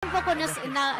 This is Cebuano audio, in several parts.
Pa ko na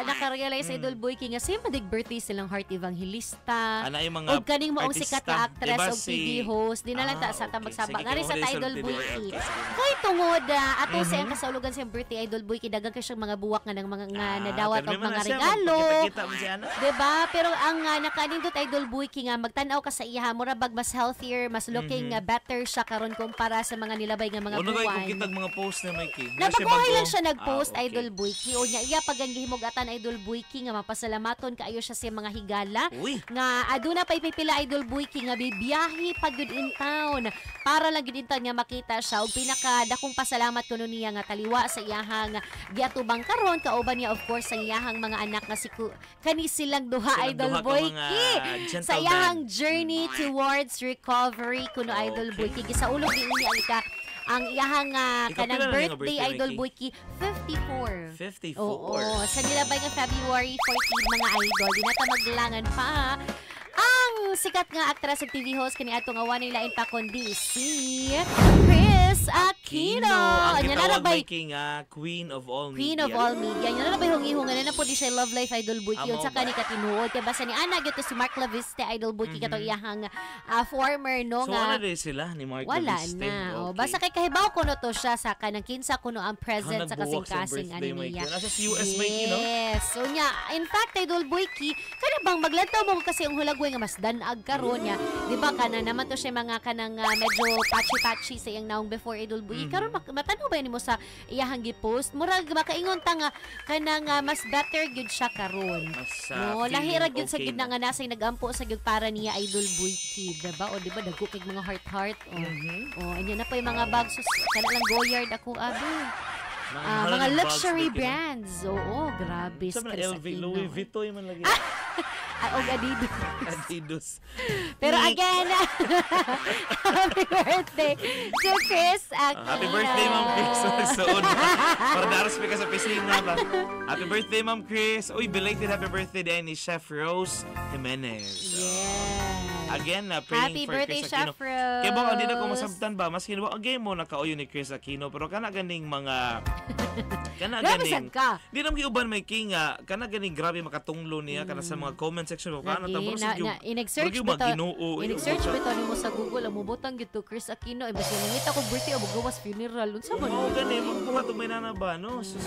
naka-realize, Idol Boyki, nga same man birthday silang Heart Evangelista. Ana yung mga Og kaning maong sikat artista. Na actress Diba og TV host. Di na lang ta sa ta magsaba. Sige, Ngari sa kay ta, mo Idol rin Boyki. Okay, sige. Kay tungod ato sa iyang kasaulugan sa iyang birthday, Idol Boyki, daghang kay siyang mga buwak nga ng mga nga nadawat Pero og may mga mga siya, regalo. magpakita-kita man siya, ana. 'Di ba? Pero ang nakanindot, Idol Boyki, nga magtan-aw ka sa iya, mura bag mas healthier, mas looking better siya karon kumpara sa mga nilabay nga mga Uno kay buwan. kung kitag mga post na, Mikey. Nabaguhay lang siya nag-post, Ah, okay. Idol Boyki. O niya, iya pag ang gihimugatan, Idol Boyki, nga mapasalamaton kaayo siya sa mga higala. Uy, Nga aduna pa ipipila, Idol Boyki, nga bibiyahe pa gyud in town para lang gyud in town nga makita siya. Ug pinaka dakong pasalamat kuno niya nga taliwa sa iyahang giatubang karon kauban niya, of course, ang iyahang mga anak nga si kani silang duha, silang Idol duha ka Boyki, mga sa gentleman. iyahang journey towards recovery kuno, Idol Boyki. Gisaulog ni ini ang ika ang iyahang Ikapila kanang na niya nga birthday, birthday, Idol Mikey? Boyki, 54. 54. Oo, sa nilabay nga February 14, mga idol. Di na ta maglangan pa. Ang sikat nga actress ug TV host kani ato nga walay lain pa kundi si Kris Aquino. Ang Anya na gitawag, bay Mikey, nga Queen of all Queen media. of all media. Nya na bay hungi-hunga na na po di siya love life, Idol Boyki. Amo Unsa ba? ka ni katinuod kay basta ni ana gyud to si Mark Laviste, Idol Boyki, katong iyahang former, no, So nga wala din sila ni Mark wala Laviste. na. Oh, basta kay kahibaw kuno to siya sa kanang kinsa kuno ang present sa nagbuwak sa kasing-kasing birthday, ani Mikey. niya. Nasa sa US, Mikey, no? Yes. So nya, in fact, Idol Boyki, kana bang maglantaw mo kasi ang hulagway nga mas danag karon niya. 'Di ba kana naman to siya mga kanang medyo patchy-patchy sa iyang naong before, Idol Boyki. Karon matanaw ba nimo sa iyahang gi-post? Murag makaingon ta nga kanang mas better gyud siya karon. Mas No, lahi ra feeling gyud sa okay gyud na nga nasa nagampo sa gyud para niya, Idol Boyki, 'di ba? O 'di ba dagko kay mga heart heart. O. Oh, anya na pa yung mga bags, sus, kana lang Goyard ako abi. Mga Ah, mahal mga ng bags, luxury Mikey, no? brands. Oo, grabe. Sa Si mga Kris LV, Aquino. Louis Vuitton man lagi. Ay, og Adidas. Adidas. Pero again, happy birthday to Kris Aquino. Happy birthday, Ma'am Kris. Suod. Para daros pa ka sa pisina ba. Happy birthday, Ma'am Kris. Uy, belated happy birthday din ni Chef Rose Jimenez. Again, praying Happy for birthday, Kris Aquino. Chef Rose. Kaya ba, hindi na ko masabtan ba, maski ba, again mo nakauyo ni Kris Aquino, pero kana ganing mga, kana Grabe ganing, sad ka. di naman giuban may king nga, kana ganing grabe makatunglo niya, kana sa mga comment section, kana Lagi, ta, na, na, in-search yung bitaw, Ginoo, eh, in-search bitaw. bitaw nimo sa Google, ang mubutang gyud to Kris Aquino, imbes nga nangita ko birthday o gawas funeral, unsa man? Oo, gani, magbuhat og may nana ba, no? Sus,